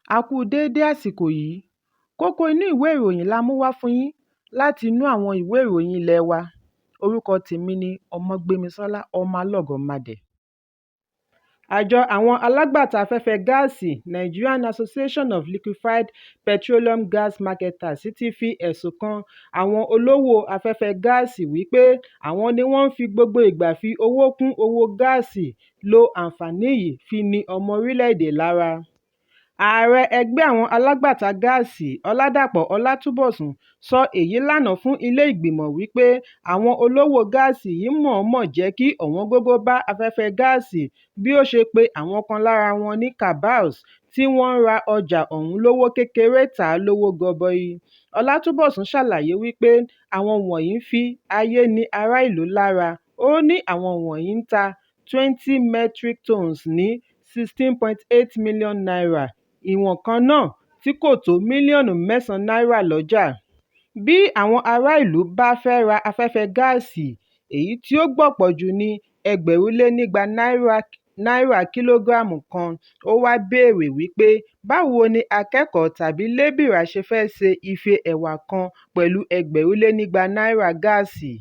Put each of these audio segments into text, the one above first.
A kú u déédé àsìkò yìí. Kókó inú ìwé ìròyìn la mú wá fún yín láti inú àwọn ìwé ìròyìn ilé wa. Orúkọ tèmi ni Ọmọgbémisọ́lá ọmọ Alọ́gọ́madé. Àjọ àwọn alágbàtà afẹ́fẹ́ gáàsì Nigerian Association of Liquefied Petroleum Gas Marketers ti fi ẹ̀sùn kan àwọn olówò afẹ́fẹ́ gáàsì wípé àwọn ni wọ́n ń fi gbogbo ìgbà fi owó kún owó gáàsì, lo àǹfààní yìí fi ni ọmọ orílẹ̀-èdè lára. Ààrẹ ẹgbẹ́ àwọn alágbàtà gáàsì, Ọládàpọ̀ Ọlátúnbọ̀sún sọ èyí lánàá fún ilé ìgbìmọ̀ wípé àwọn olówò gáàsì yìí mọ̀ọ́mọ̀ jẹ́ kí ọ̀wọ́ngógó bá afẹ́fẹ́ gáàsì bí ó ṣe pé àwọn kan lára wọn ní “cabals” tí wọ́n ń ra ọjà ọ̀hún lówó kékeré tà á lówó gọbọi. Ọlátúnbọ̀sún ṣàlàyé wípé àwọn wọ̀nyí ń fi ayé ni ará ìlú lára. Ó ní àwọn wọ̀nyí ń ta 20 metric tons ní N16.8 mílíọ̀nù, ìwọ̀n kan náà tí kò tó mílíọ̀nù mẹ́sàn-án náírà lọ́jà. Bí àwọn ará ìlú bá fẹ́ ra afẹ́fẹ́ gáàsì, èyí tí ó gbọ̀pọ̀ jù ní 2,200 náírà kìlógíráàmù kan. Ó wá béèrè wípé báwo ni akẹ́kọ̀ọ́ tàbí lébìrà ṣe fẹ́ se ife ẹ̀wà kan pẹ̀lú 2,200 náírà gáàsì.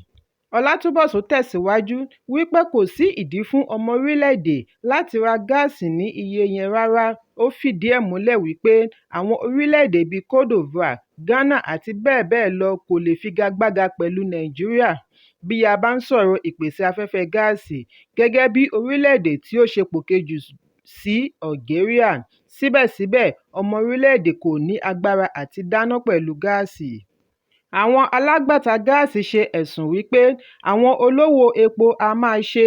Ọlátúnbọ̀sún tẹ̀síwájú wípé kò sí ìdí fún ọmọ orílẹ̀-èdè láti ra gáàsì ní iye yẹn rárá. Ó fìdí ẹ̀ múlẹ̀ wípé àwọn orílẹ̀-èdè bíi Côte d'Ivoire, Ghana àti bẹ́ẹ̀ bẹ́ẹ̀ lọ kò lè figagbága pẹ̀lú Nàìjíríà bí a bá ń sọ̀rọ̀ ìpèsè afẹ́fẹ́ gáàsì, gẹ́gẹ́ bí orílẹ̀-èdè tí ó ṣepò kejì sí Algeria. Síbẹ̀síbẹ̀, ọmọ orílẹ̀-èdè kò ní agbára àti dáná pẹ̀lú gáàsì. Àwọn alágbàtà gáàsì ṣe ẹ̀sùn wípé àwọn olówò epo a máa ṣe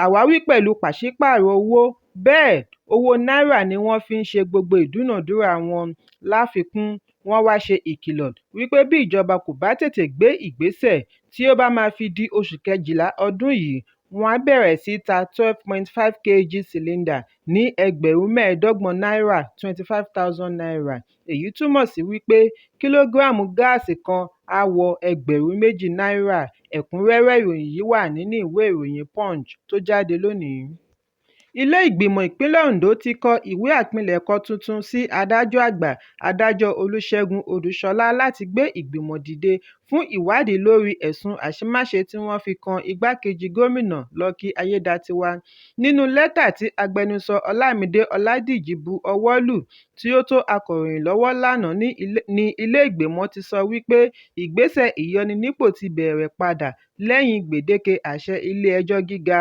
àwáwí pẹ̀lú pàṣípààrọ̀ owó, bẹ́ẹ̀ owó náírà ni wọ́n fi ń ṣe gbogbo ìdúnàádúràa wọn. Láfikún, wọ́n wá ṣe ìkìlọ̀ wípé bí ìjọba kò bá tètè gbé ìgbésẹ̀, tí ó bá máa fi di oṣù kejìlá ọdún yìí, wọn á bẹ̀rẹ̀ sí í ta 12.5 kg cylinder ní 25,000 náírà (N25,000). Èyí túmọ̀ sí wípé kìlógíráàmù gáàsì kan á wọ 2,000 náírà. Ẹ̀kúnrẹ́rẹ́ ìròyìn yìí wà nínú ìwé ìròyìn Punch tó jáde lónìí. Ilé ìgbìmọ̀ ìpínlẹ̀ Ondo ti kọ ìwé àpilẹ̀kọ tuntun sí adájọ́ àgbà Adájọ́ Olúṣẹ́gun Odùṣọlá láti gbé ìgbìmọ̀ dìde fún ìwádìí lórí ẹ̀sùn àṣemáṣe tí wọ́n fi kan igbákejì gómìnà Lucky Aiyedatiwa. Nínú lẹ́tà tí agbẹnusọ Ọlámidé Ọládìjí bu ọwọ́ lù tí ó tó akọ̀ròyìn lọ́wọ́ lánàá ní ilé ìgbìmọ̀ ti sọ wípé ìgbésẹ̀ ìyọnipò ti bẹ̀rẹ̀ padà lẹ́yìn gbèdéke àṣẹ ilé ẹjọ́ gíga.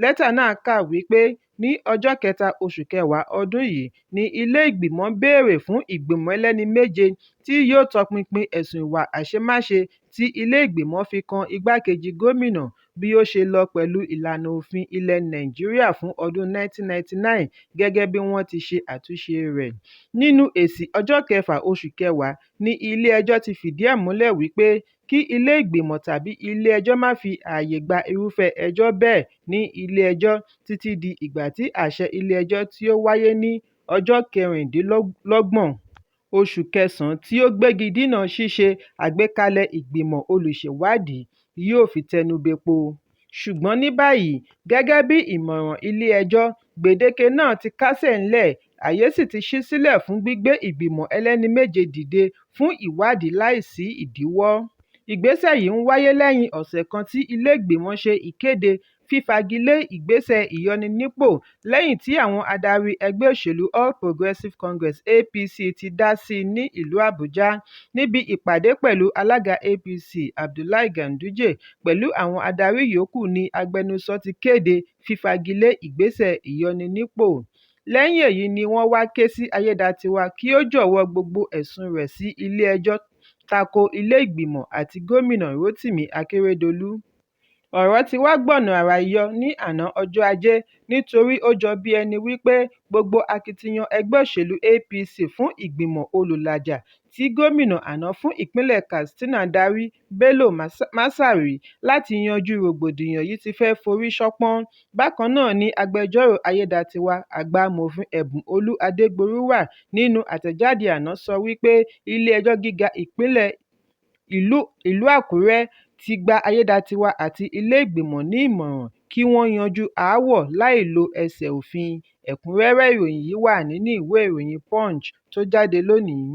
Lẹ́tà náà kà wípé ní ọjọ́ kẹta oṣù kẹwàá ọdún yìí ni ilé ìgbìmọ̀ béèrè fún ìgbìmọ̀ ẹlẹ́ni méje tí yóò tọpinpin ẹ̀sùn ìwà àṣemáṣe tí ilé ìgbìmọ̀ fi kan igbákejì gómìnà bí ó ṣe lọ pẹ̀lú ìlànà òfin ilẹ̀ Nàìjíríà fún ọdún 1999 gẹ́gẹ́ bí wọ́n ti ṣe àtúnṣe rẹ̀. Nínú èsì ọjọ́ kẹfà oṣù kẹwàá ní ilé ẹjọ́ ti fìdí ẹ̀ múlẹ̀ wípé kí ilé ìgbìmọ̀ tàbí ilé ẹjọ́ má fi ààyè gba irúfẹ́ ẹjọ́ bẹ́ẹ̀ ní ilé ẹjọ́ títí di ìgbà tí àṣẹ ilé ẹjọ́ tí ó wáyé ní ọjọ́ 26 oṣù kẹsàn-án tí ó gbégi dínà ṣíṣe àgbékalẹ̀ ìgbìmọ̀ olùṣèwádìí yóò fi tẹnu bẹpo. Ṣùgbọ́n ní báyìí, gẹ́gẹ́ bí ìmọ̀ràn ilé ẹjọ́, gbèdéke náà ti kásẹ̀ nílẹ̀, àyè sì ti ṣí sílẹ̀ fún gbígbé ìgbìmọ̀ ẹlẹ́ni méje dìde fún ìwádìí láì sí ìdíwọ́. Ìgbésẹ̀ yìí ń wáyé lẹ́yìn ọ̀sẹ̀ kan tí ilé ìgbìmọ̀ ṣe ìkéde fífagilé ìgbésẹ̀ ìyọnipò lẹ́yìn tí àwọn adarí ẹgbẹ́ òṣèlú All Progressive Congress (APC) ti dá síi ní ìlú Àbújá. Níbi ìpàdé pẹ̀lú alága APC, Abdullahi Ganduje pẹ̀lú àwọn adarí yòókù ni agbẹnusọ ti kéde fífagilé ìgbésẹ̀ ìyọnipò. Lẹ́yìn èyí ni wọ́n wá ké sí Aiyedàatiwá kí ó jọ̀wọ́ gbogbo ẹ̀sùn rẹ̀ sí ilé ẹjọ́ tako ilé ìgbìmọ̀ àti gómìnà Rotimi Akeredolu. Ọ̀rọ̀ tí wá gbọ̀nà àrà yọ ní àná ọjọ́ Ajé nítorí ó jọ bí ẹni wípé gbogbo akitiyan ẹgbẹ́ òṣèlú APC fún ìgbìmọ̀ olùlàjà tí gómìnà àná fún ìpínlẹ̀ Katsina darí Bello Masari láti yanjú rògbòdìyàn yìí ti fẹ́ forí ṣánpọ́n. Bákan náà ni agbẹjọ́rò Aiyedàatiwá, àgbà Amòfin Ẹ̀bùn-ọlú Adégbòrúwà nínú àtẹ̀jáde àná sọ wípé ilé ẹjọ́ gíga ìpínlẹ̀ ìlú Àkúrẹ́ ti gba Aiyedàatiwá àti ilé ìgbìmọ̀ ní ìmọ̀ràn kí wọ́n yanjú aáwọ̀ láì lo ẹsẹ̀ òfin. Ẹ̀kúnrẹ́rẹ́ ìròyìn yìí wà nínú ìwé ìròyìn Punch tó jáde lónìí.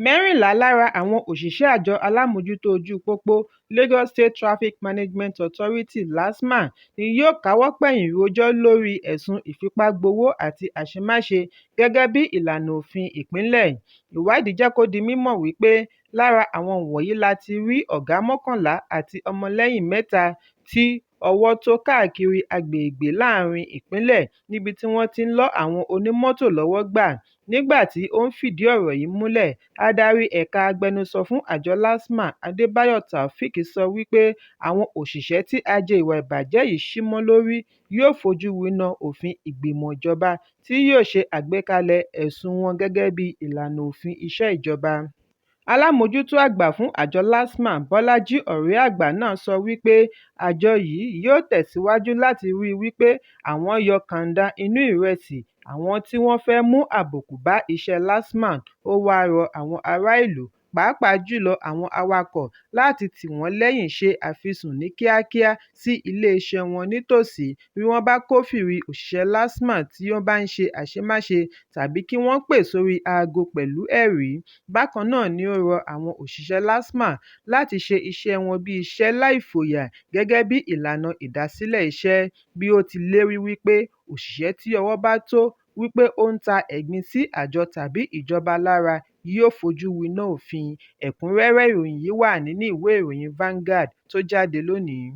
14 lára àwọn òṣìṣẹ́ àjọ alámòójútó ojú pópó Lagos State Traffic Management Authority (LASTMA) ni yóò káwọ́ pọ̀nyìn rojọ́ lórí ẹ̀sùn ìfipágbowó àti àṣemáṣe gẹ́gẹ́ bí ìlànà òfin ìpínlẹ̀. Ìwádìí jẹ́ kó di mímọ̀ wípé lára àwọn wọ̀nyí la ti rí ọ̀gá 11 àti ọmọlẹ́yìn mẹ́ta tí ọwọ́ tó káàkiri agbègbè láàárín ìpínlẹ̀ níbi tí wọ́n ti ń lọ́ àwọn onímọ́tò lówó gbà. Nígbà tí ó ń fìdí ọ̀rọ̀ yìí múlẹ̀, adarí ẹ̀ka agbẹnusọ fún àjọ LASTMA, Adébáyọ̀ Taofeek sọ wípé àwọn òṣìṣẹ́ tí ajé ìwà ìbàjẹ́ yìí ṣí mọ́ lórí yóò fojú winá òfin ìgbìmọ̀ ìjọba tí yóò ṣe àgbékalẹ̀ ẹ̀sùn wọn gẹ́gẹ́ bí ìlànà òfin iṣẹ́ ìjọba. Alámòójútó àgbà fún àjọ LASTMA, Bọ́lájí Ọ̀rẹ́agbà náà sọ wípé àjọ yìí yóò tẹ̀síwajú láti ríi wípé àwọn yọ kàńdá inú ìrẹsì àwọn tí wọ́n fẹ́ mú àbùkù bá iṣẹ́ LASTMA. Ó wáá rọ àwọn ará ìlú, pàápàá jù lọ àwọn awakọ̀ láti tì wọ́n lẹ́yìn ṣe àfisùn ní kíákíá sí iléeṣẹ́ wọn nítòsí bí wọ́n bá kófìrí òṣìṣẹ́ LASTMA tí ó bá ń ṣe àṣemáṣe tàbí kí wọ́n pè sórí aago pẹ̀lú ẹ̀rí. Bákan náà ni ó rọ àwọn òṣìṣẹ́ LASTMA láti ṣe iṣẹ́ wọn bí iṣẹ́ láì fòyà gẹ́gẹ́ bí ìlànà ìdásílẹ̀ iṣẹ́, bí ó ti lérí wípé òṣìṣẹ́ tí ọwọ́ bá tó wípé ó ń ta ẹ̀gbin sí àjọ tàbí ìjọba lára yóò fojú winá òfin. Ẹ̀kúnrẹ́rẹ́ ìròyìn yìí wà nínú ìwé ìròyìn Vanguard tó jáde lónìí.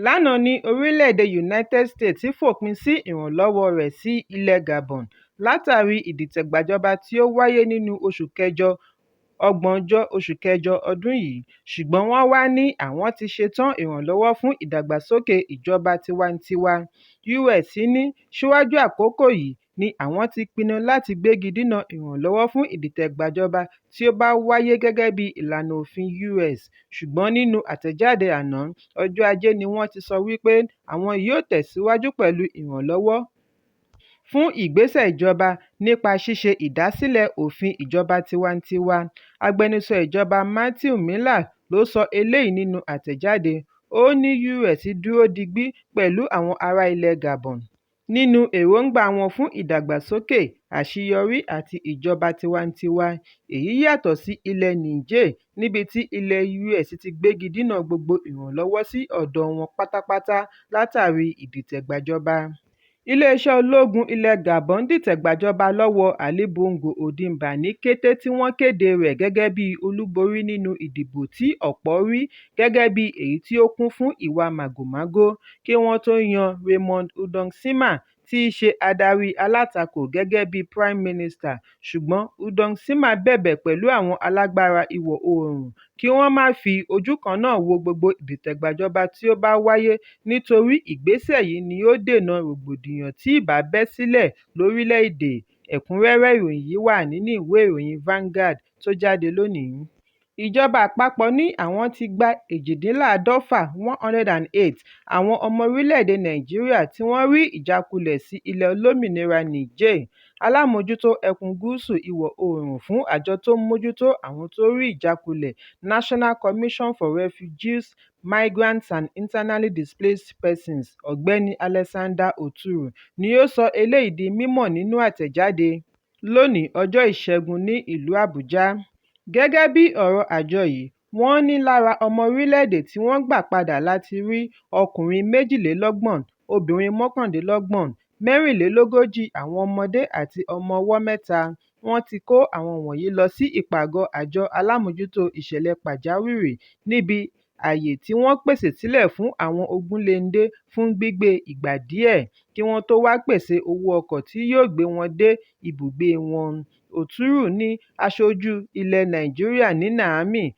Lánàá ní orílẹ̀-èdè United States fòpin sí ìrànlọ́wọ́ rẹ̀ sí ilẹ̀ Gabon látàrí ìdìtẹ̀gbàjọba tí ó wáyé nínú oṣù kẹjọ 30 oṣù kẹjọ ọdún yìí, ṣùgbọ́n wọ́n wá ní àwọn ti ṣetán ìrànlọ́wọ́ fún ìdàgbàsókè ìjọba tiwantiwa. US ní síwájú àkókò yìí ni àwọn ti pinnu láti gbégidínà ìrànlọ́wọ́ fún ìdìtẹ̀gbàjọba tí ó bá wáyé gẹ́gẹ́ bí ìlànà òfin US, ṣùgbọ́n nínú àtẹ̀jáde àná ọjọ́ Ajé ni wọ́n ti sọ wípé àwọn yóò tẹ̀síwajú pẹ̀lú ìrànlọ́wọ́ fún ìgbésẹ̀ ìjọba nípa ṣíṣe ìdásílẹ̀ òfin ìjọba tiwantiwa. Agbẹnusọ ìjọba Matthew Miller ló sọ eléyìí nínú àtẹ̀jáde. Ó ní US dúró digbí pẹ̀lú àwọn ará ilẹ̀ Gabon nínú èròńgbà wọn fún ìdàgbàsókè, àṣeyọrí àti ìjọba tiwantiwa. Èyí yàtọ̀ sí ilẹ̀ Niger níbi tí ilẹ̀ US ti gbégidínà gbogbo ìrànlọ́wọ́ sí ọ̀dọ̀ wọn pátápátá látàrí ìdìtẹ̀gbàjọba. Iléeṣẹ́ ológun ilẹ̀ Gabon dìtẹ̀ gbàjọba lọ́wọ́ Ali Bongo Ondimba ní kété tí wọ́n kéde rẹ̀ gẹ́gẹ́ bí olúborí nínú ìdìbò tí ọ̀pọ̀ rí gẹ́gẹ́ bí èyí tí ó kún fún ìwà màgòmágó, kí wọ́n tó yan Raymond Ndong Sima tí í ṣe adarí alátakò gẹ́gẹ́ bí Prime Minister, ṣùgbọ́n Ndong Sima bẹ̀bẹ̀ pẹ̀lú àwọn alágbára Ìwọ̀-oòrùn kí wọ́n má fi ojú kan náà wo gbogbo ìdìtẹ̀gbàjọba tí ó bá wáyé nítorí ìgbésẹ̀ yìí ni yóò dènà rògbòdìyàn tí ìbá bẹ́ sílẹ̀ lórílẹ̀-èdè. Ẹ̀kúnrẹ́rẹ́ ìròyìn yìí wà nínú ìwé ìròyìn Vanguard tó jáde lónìí. Ìjọba àpapọ̀ ní àwọn ti gba 148 108 àwọn ọmọ orílẹ̀-èdè Nàìjíríà tí wọ́n rí ìjákulẹ̀ sí ilẹ̀ olómìnira Niger. Alámòójútó Ẹkùn Gúúsù Ìwọ̀-oòrùn fún Àjọ tó ń mójútó Àwọn tó rí ìjákulẹ̀ National Commission for Refugees, Migrants and Internally Displaced Persons, Ọ̀gbẹ́ni Alexander Oturu ni ó sọ eléyìí di mímọ̀ nínú àtẹ̀jáde lónìí ọjọ́ Ìṣẹ́gun ní ìlú Àbújá. Gẹ́gẹ́ bí ọ̀rọ̀ àjọ yìí, wọ́n ní lára ọmọ orílẹ̀-èdè tí wọ́n gbà padà la ti rí ọkùnrin 32, obìnrin 29, 44 àwọn ọmọdé àti ọmọ ọwọ́ mẹ́ta. Wọ́n ti kó àwọn wọ̀nyí lọ sí ìpàgọ́ọ àjọ alámòójútó ìṣẹ̀lẹ̀ pàjáwìrì níbi àyè tí wọ́n pèsè sílẹ̀ fún àwọn ogunléndé fún gbígbé ìgbà díẹ̀, kí wọ́n tó wá pèsè owó ọkọ̀ tí yóò gbé wọn dé ibùgbé wọn. Oturu ní aṣojú ilẹ̀ Nàìjíríà ní Niamey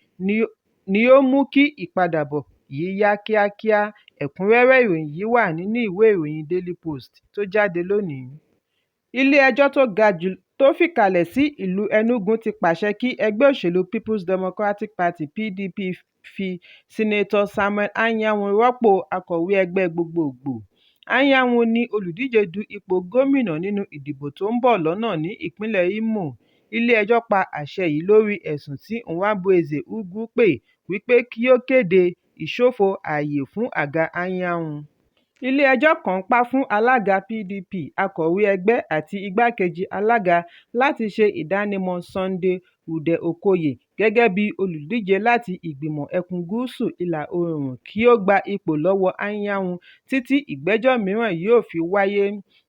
ni ó mú kí ìpadàbọ̀ yìí yá kíákíá. Ẹ̀kúnrẹ́rẹ́ ìròyìn yìí wà nínú ìwé ìròyìn Daily Post tó jáde lónìí. Ilé-ẹjọ́ tó ga jù tó fìkàlẹ̀ sí ìlú Enugu ti pàṣẹ kí ẹgbẹ́ òṣèlú Peoples Democratic Party (PDP) fi Sínátọ̀ Samuel Anyanwu rọ́pò akọ̀wé ẹgbẹ́ gbogboògbò. Anyanwu ni olùdíje du ipò gómìnà nínú ìdìbò tó ń bọ̀ lọ́nà ní ìpínlẹ̀ Imo. Ilé-ẹjọ́ pa àṣẹ yìí lórí ẹ̀sùn tí Nwabueze Ugwu pè wípé kí ó kéde ìṣòfo àyè fún àga Anyanwu. Ilé-ẹjọ́ kànńpá fún alága PDP, akọ̀wé ẹgbẹ́ àti igbákejì alága láti ṣe ìdánimọ̀ọ Sunday Ude Okoye gẹ́gẹ́ bí olùdíje láti ìgbìmọ̀ ẹkùn Gúúsù Ìlà-Oòrùn kí ó gba ipò lọ́wọ́ Anyanwu títí ìgbẹ́jọ́ mìíràn yóò fi wáyé.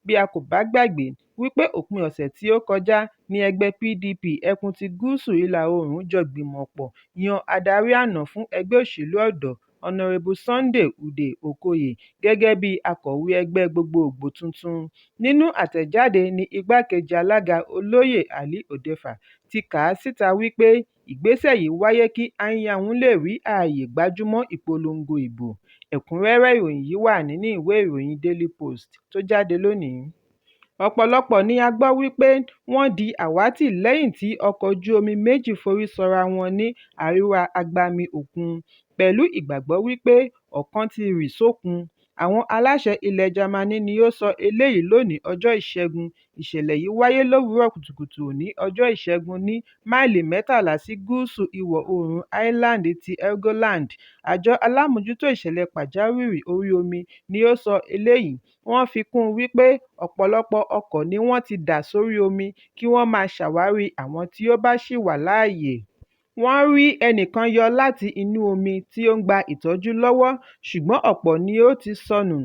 Bí a kò bá gbàgbé wípé òpin ọ̀sẹ̀ tí ó kọjá ní ẹgbẹ́ PDP ẹkùn ti Gúúsù Ìlà-Oòrùn jọ gbìmọ̀pọ̀ yan adarí àná fún ẹgbẹ́ òṣèlú ọ̀dọ́ Honorable Sunday Ude Okoye gẹ́gẹ́ bí akọ̀wé ẹgbẹ́ gbogboògbò tuntun. Nínú àtẹ̀jáde ní igbákejì alága Olóyè Ali Ọ̀dẹ́fà ti kà síta wípé ìgbésẹ̀ yìí wáyé kí Anyanwu lè rí ààyè gbájúmọ́ ìpolongo ìbò. Ẹ̀kúnrẹ́rẹ́ ìròyìn yìí wà nínú ìwé ìròyìn Daily Post tó jáde lónìí. Ọ̀pọ̀lọpọ̀ ni a gbọ́ wípé wọ́n di àwátì lẹ́yìn tí ọkọ̀ ojú omi méjì forí sọra wọn ní àríwá agbami òkun, pẹ̀lú ìgbàgbọ́ wípé ọ̀kan ti rì sókun. Àwọn aláṣẹ ilẹ̀ Jámánì ni ó sọ eléyìí lónìí ọjọ́ Ìṣẹ́gun. Ìṣẹ̀lẹ̀ yìí wáyé lówùúrọ̀ kùtùkùtù òní ọjọ́ Ìṣẹ́gun ní máìlì 13 sí gúúsù ìwọ̀-oòrùn Island ti Helgoland. Àjọ alámòójútó ìṣẹ̀lẹ̀ pàjáwìrì orí omi ni ó sọ eléyìí, wọ́n fi kún un wípé ọ̀pọ̀lọpọ̀ ọkọ̀ ni wọ́n ti dà sórí omi kí wọ́n máa ṣàwárí àwọn tí ó bá ṣì wà láàyè. Wọ́n rí ẹnìkan yọ láti inú omi tí ó ń gba ìtọ́jú lọ́wọ́ ṣùgbọ́n ọ̀pọ̀ ni ó ti sọnù.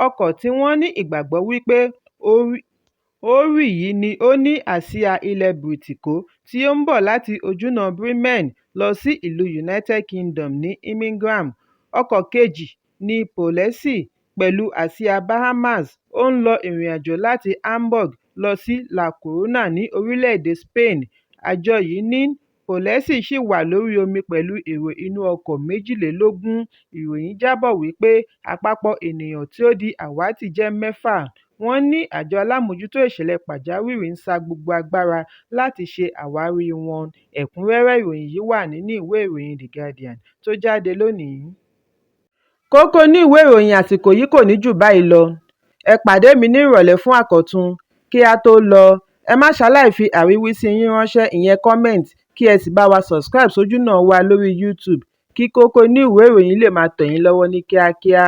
Ọkọ̀ tí wọ́n ní ìgbàgbọ́ wípé ó rì yìí ni ó ní àsíá ilẹ̀ Bìrìtìkó tí ó ń bọ̀ láti ojúnà Bremen lọ sí ìlú United Kingdom ní Immingham. Ọkọ̀ kejì ní Pọ̀lẹ́sì pẹ̀lú àsíá Bahamas, ó ń lọ ìrìnàjò láti Hamburg lọ sí La Coruna ní orílẹ̀-èdè Spain. Àjọ yìí ní Pọ̀lẹ́sì ṣì wà lórí omi pẹ̀lú èrò inú ọkọ̀ 22. Ìròyìn jábọ̀ wípé àpapọ̀ ènìyàn tí ó di àwátì jẹ́ mẹ́fà. Wọ́n ní àjọ alámòójútó ìṣẹ̀lẹ̀ pàjáwìrì ń sa gbogbo agbára láti ṣe àwárí wọn. Ẹ̀kúnrẹ́rẹ́ ìròyìn yìí wà nínú ìwé ìròyìn The Guardian tó jáde lónìí. Kókó inú ìwé ìròyìn àsìkò yìí kò ní jù báyìí lọ. Ẹ pàdé mi ní ìrọ̀lẹ́ fún àkọ́tún. Kí á tó lọ, ẹ má ṣaláì fi àríwísí yín ránṣẹ́ ìyẹn comment kí ẹ sì bá wa subscribe sójúnà wa lórí YouTube kí kókó inú ìwé ìròyìn lè máa tẹ̀ yín lọ́wọ́ ní kíákíá.